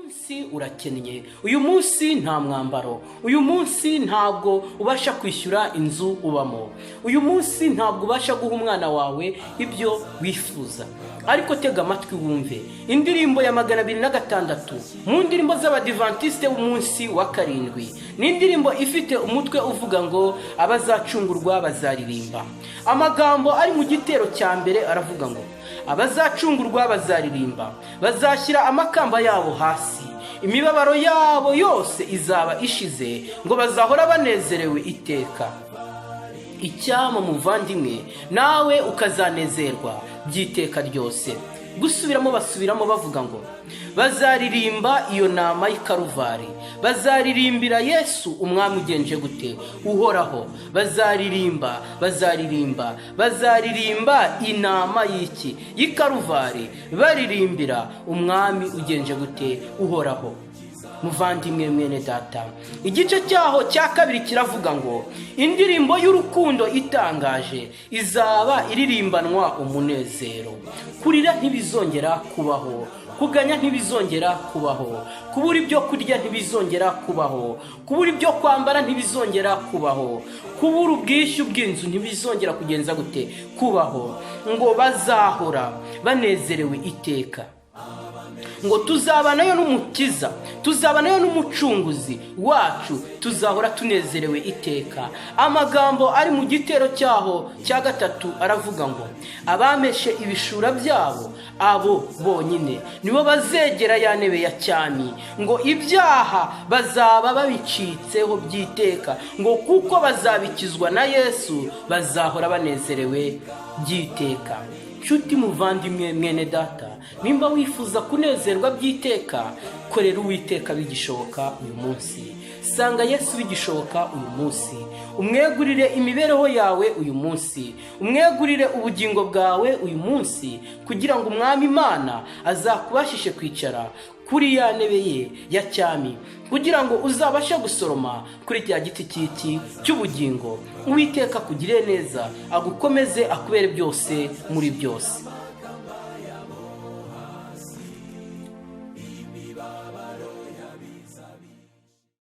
Munsi urakennye, uyu munsi nta mwambaro, uyu munsi ntabwo ubasha kwishyura inzu ubamo, uyu munsi ntabwo ubasha guha umwana wawe ibyo wifuza. Ariko tega amatwi wumve indirimbo ya 206 mu ndirimbo z'Abadivantisite b'umunsi wa karindwi. Ni indirimbo ifite umutwe uvuga ngo "Abazacungurwa bazaririmba". Amagambo ari mu gitero cya mbere aravuga ngo: "Abazacungurwa bazaririmba, bazashyira amakamba yabo hasi, imibabaro yabo yose izaba ishize, ngo bazahora banezerewe iteka." Icyama muvandimwe nawe ukazanezerwa by'iteka ryose. Gusubiramo, basubiramo bavuga ngo: "Bazaririmba iyo nama y'i Karuvari, bazaririmbira Yesu umwami ugenje gute? Uhoraho. Bazaririmba, bazaririmba, bazaririmba inama y'iki? Y'i Karuvari, baririmbira umwami ugenje gute? Uhoraho." Muvandimwe mwene data, igice cyaho cya kabiri kiravuga ngo: "Indirimbo y'urukundo itangaje izaba iririmbanwa umunezero. Kurira ntibizongera kubaho, kuganya ntibizongera kubaho, kubura ibyo kurya ntibizongera kubaho, kubura ibyo kwambara ntibizongera kubaho, kubura ubwishyu bw'inzu ntibizongera kugenza gute? Kubaho. Ngo bazahora banezerewe iteka. Ngo tuzabanayo n'Umukiza, tuzabanayo n'Umucunguzi wacu, tuzahora tunezerewe iteka." Amagambo ari mu gitero cyaho cya gatatu aravuga ngo: "Abameshe ibishura byabo, abo bonyine nibo bazegera ya ntebe ya cyami. Ngo ibyaha bazaba babicitseho by'iteka, ngo kuko bazabikizwa na Yesu, bazahora banezerewe by'iteka." Nshuti muvandimwe mwene data, nimba wifuza kunezerwa by'iteka, korera Uwiteka bigishoboka uyu munsi. Sanga Yesu bigishoboka uyu munsi, umwegurire imibereho yawe uyu munsi, umwegurire ubugingo bwawe uyu munsi, kugira ngo Umwami Imana azakubashishe kwicara kuri ya ntebe ye ya cyami, kugira ngo uzabashe gusoroma kuri cya giti cy'iki cy'ubugingo. Uwiteka akugirire neza, agukomeze, akubere byose muri byose.